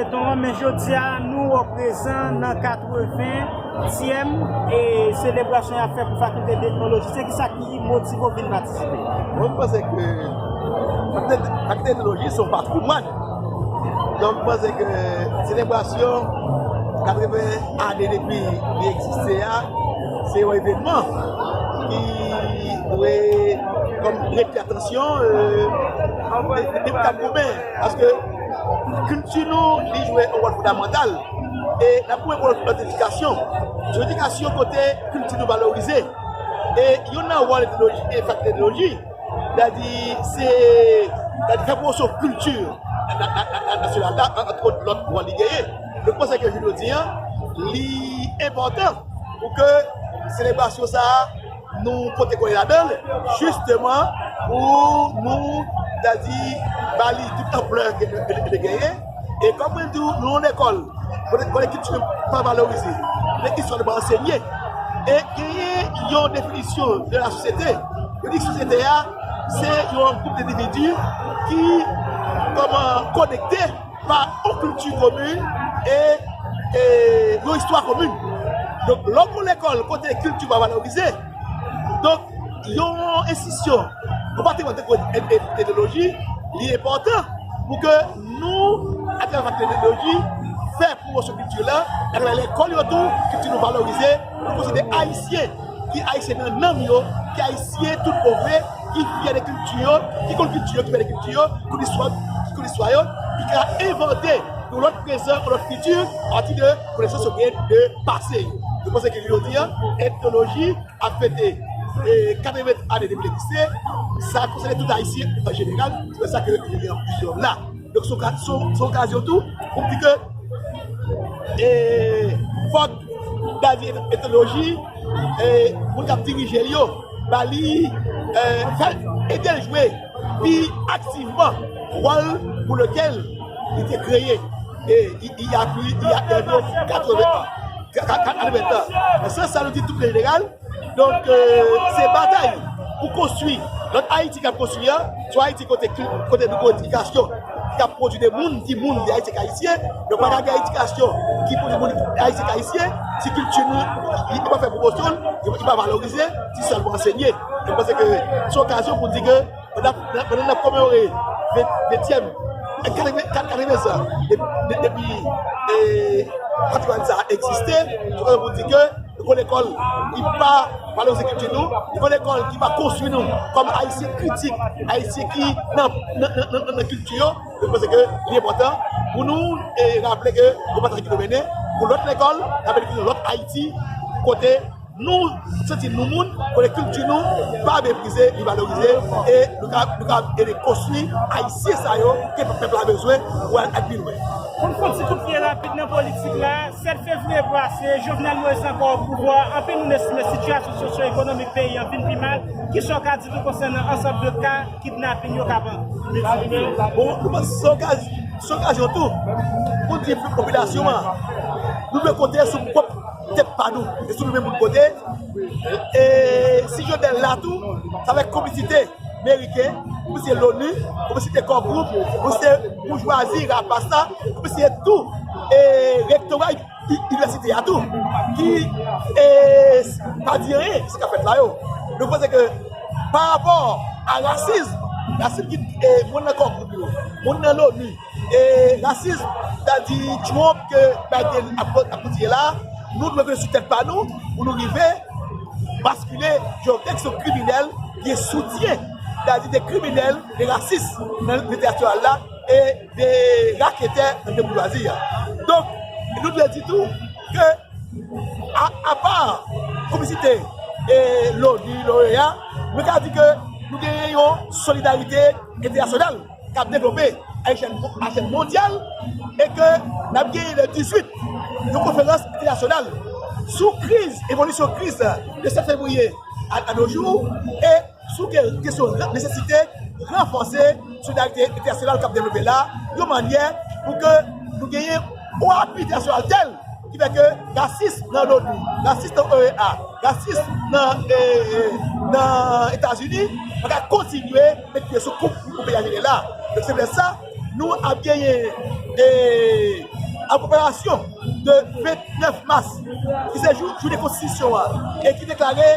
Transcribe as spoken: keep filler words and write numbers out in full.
Ton, men jodi a, nou an prezan nan katreventyèm e selebrasyon y ap fè pou Fakilte d'Etnoloji. Se kisa ki motive w vin patisipe? Mwen, m panse ke Fakilte, Fakilte d'Etnoloji se yon patrimwàn. Donk, m panse ke selebrasyon katreven ane depi li egziste a, se yon evènman ki dwe kòm retire atansyon, euh, de, de, de, de, paske kilti nou, li jwe yon wòl fondamantal. E n ap goumen pou lòt edikasyon. Se yon edikasyon kote kilti nou valorize. E youn nan wòl etnoloji, e Fakilte d'Etnoloji, sètadi, se, sètadi fè pwomosyon kilti na-, na-, na-, na-, nasyonal la, an-, antrewòt lòt wòl li genyen. Donk, m panse ke jodi a, li enpòtan pou ke selebrasyon sa a, nou pote kole ladan l, jisteman, pou nou, sètadi, ba li tout anplè ke, ke, ke li genyen. E kòm mwen di w, nou yon lekòl, kote, kote kilti nou pa valorize, kote istwa nou pa ansenye. E genyen yon definisyon de la sosyete. Yo di sosyete a, se yon gwoup endividi ki, kòman, konekte pa yon kilti komin e, e yon istwa komin. Donk, lè w gon lekòl kote kilti pa valorize, donk, yon enstitisyon, yon patrimwàn tankou et-, et-, etnoloji, li enpòtan pou ke nou, atravè Fakilte d'Etnoloji, fè pwomosyon kilti la, atravè lekòl yo tou, kilti nou valorize, nou konsidere Ayisyen ki Ayisyen nan nanm yo, ki Ayisyen tout bon vre, ki fyè de kilti yo, ki konn kilti yo, ki fyè de kilti yo, ki konn istwa, ki konn istwa yo, ki ka envante yon lòt prezan, yon lòt fiti apati de konesans yo gen de pase yo. Mwen panse ke jodi a, etnoloji ap fete, e, katreven ane depi l egziste, sa konsène tout Ayisyen an jeneral, se pou sa ke li gen yon vizyon la. Donk, se oka-, se, se okazyon tou pou m di ke, e, fòk Dadi Etnoloji, e, moun k ap dirije l yo, ba li, e, fè, ede l jwe pi aktivman wòl pou lekel li te kreye. E, il y a plus, il y a environ katreven an. Ka-, ka-, katreven an. Nan sans sa, nou di tout jeneral, Donk, e, se batay pou konstwi lòt Ayiti k ap konstwi a, se yon Ayiti kote, kote nou gen edikasyon ki ap pwodui de moun, timoun, de Ayisyen k Ayisyen. Donk, pa ka gen edikasyon ki pwodui moun Ayisyen k Ayisyen, si kilti nou, li pa fè pwomosyon l, li pa valorize, si sèlman ansenye. Mwen panse ke se yon okazyon pou di ke pandan, pandan n ap komemore ven, ventyèm, katreven, katreven zan de, de, depi, e, patrimwàn sa a egziste, se yon okazyon pou di ke Gon lekòl ki pa valorize kilti nou, gon lekòl ki pa konstwi nou kòm Ayisyen kritik, Ayisyen ki nan, nan, nan, nan, nan kilti yo. Mwen panse ke li enpòtan pou nou, e, raple ke gon batay ki dwe mennen pou lòt lekòl, raple ke yon lòt Ayiti, kote nou santi nou moun, kote kilti nou pa meprize, li valorize, e nou ka, nou ka ede konstwi Ayisyen sa yo ke pèp la bezwen pou al, al pi lwen. Pou n fè yon ti kout pye rapid nan politik la, sèt fevriye pase, Jovenel Moïse ankò o pouvwa, anpil moun estime sitiyasyon sosyo-ekonomik peyi an vin pi mal. Kisa w ka di nou konsènan ansanm de ka kidnaping yo k ap anpil? Bon, nou panse se okaz-, se okazyon tou pou di popilasyon an, nou dwe konte sou pwòp tèt pa nou, e sou nou menm pou n konte. E si Jovenel la tou, se avèk konplisite Meriken, konplisite Loni, konplisite Core Group, konplisite boujwazi rapas la, konplisite tou, e, rektora i-, inivèsite a tou, ki, e, pa di anyen sou sa k ap fèt la yo. Nou panse ke pa rapò a rasism, rasism ki, e, moun nan Core Group yo, moun nan Loni, e, rasism, sètadi Trump ke Biden ap, ap kontinye la, nou dwe vin sou tèt pa nou pou nou rive baskile Jovenel ki se yon kriminèl, ki gen soutyen, sètadi de kriminèl, de rasis nan lite nasyonal la e de raketè nan boujwazi a. Donk, nou dwe di tou ke a, apa konplisite e Loni, l'OEA, nou ka di ke nou genyen yon solidarite entènasyonal k ap devlope a echèl, a echèl mondyal, e ke n ap genyen le dizuit yon konferans entènasyonal sou kriz, evolisyon kriz de sèt fevriye a, a nos jours, e sou ke, kesyon nesesite ranfòse solidarite entènasyonal k ap devlope la, yon mannyè pou ke nou genyen yon apui entènasyonal tèl ki fè ke rasis nan l'ONU, rasis nan OEA, rasis nan, e, nan Etazini, pa ka kontinye met pye sou kou pou peyi a jere la. Donk, se pou sa, Nou ap genyen e, an preparasyon de vennèf mas, ki se jou, jounen konstitisyon an, e ki deklare